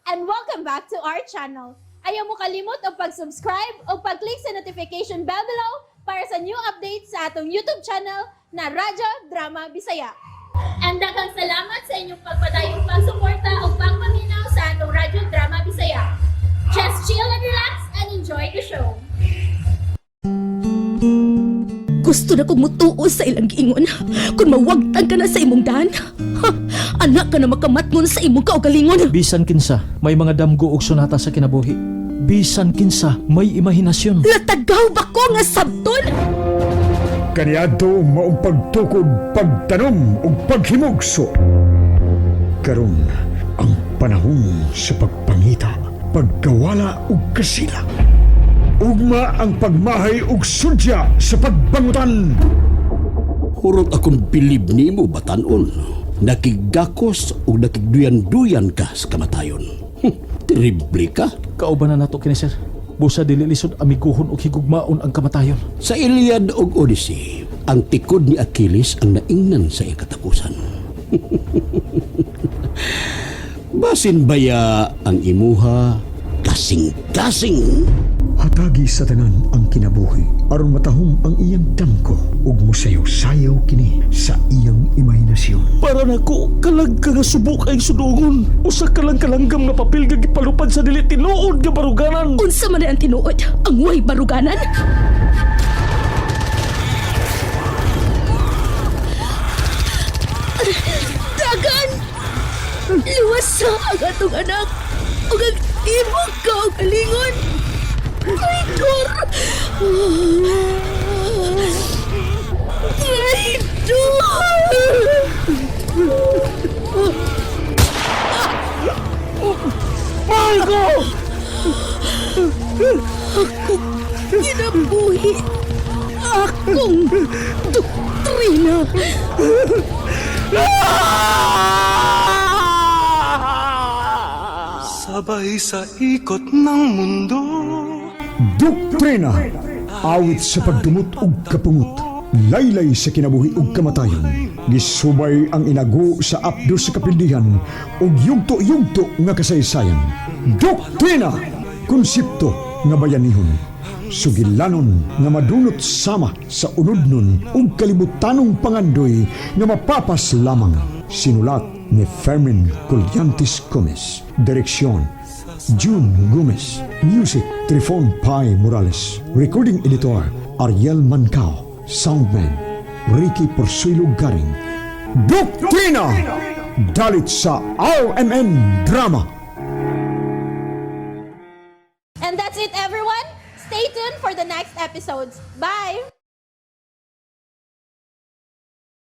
And welcome back to our channel. Ayaw mo kalimot og pag-subscribe o pag-click sa notification bell below para sa new updates sa atong YouTube channel na Radyo Drama Bisaya. And daghang salamat sa inyong pagpadayong pagsuporta o pagpaminaw sa atong Radyo Drama Bisaya. Just chill and relax and enjoy the show. Gusto na kong mutuo sa ilang giingon. Kung mawagtang ka na sa imong daan, ha, anak ka na makamatngon sa imong kaugalingon. Bisan kinsa may mga damgo og sonata sa kinabuhi. Bisan kinsa may imahinasyon. Latagaw ba ko nga sabton? Kaniadto maong pagtukod, pagtanom ug paghimugso. Karon ang panahon sa pagpangita, pagkawala ug kasila. Ugma ang pagmahay ug sudya sa pagbangutan. Hurot akong bilib nimo, batanon. Nakigakos o nakigduyan-duyan ka sa kamatayon. Terrible ka. Kauban na nato kini, sir. Busa dili lisod amiguhon og higugmaon ang kamatayon. Sa Iliad ug Odyssey, ang tikod ni Achilles ang naingnan sa iyang katapusan. Basin baya ang imuha kasing-kasing? Hatagi sa tanan ang kinabuhi aron matahom ang iyang damgo ug mosayaw-sayaw kini sa iyang imahinasyon. Para nako kalag ka nga subok ay sudungon. Usa ka lang kalanggam nga papel nga gipalupad sa dili tinuod nga baruganan. Unsa man ang tinuod, ang way baruganan? Dagan! Luwas sa ang atong anak ug ang imong kaugalingon! Traitor! Traitor! Margo! Kinabuhi akong doktrina. Sabay sa ikot ng mundo. Doktrina! Awit sa pagdumot ug kapungot, laylay sa kinabuhi ug kamatayon. Gisubay ang inago sa apdo sa kapildihan ug yugto-yugto nga kasaysayan. Doktrina! Konsepto nga bayanihon. Sugilanon nga madunot sama sa unodnon ug kalibutanong pangandoy nga mapapas lamang. Sinulat ni Fermin Colyantes Gomez. Direksyon June Gomez. Music, Trifon Pai Morales. Recording editor, Ariel Mancao. Soundman, Ricky Porsuelo Garing. Doktrina! Dalit sa RMN Drama. And that's it, everyone. Stay tuned for the next episodes. Bye!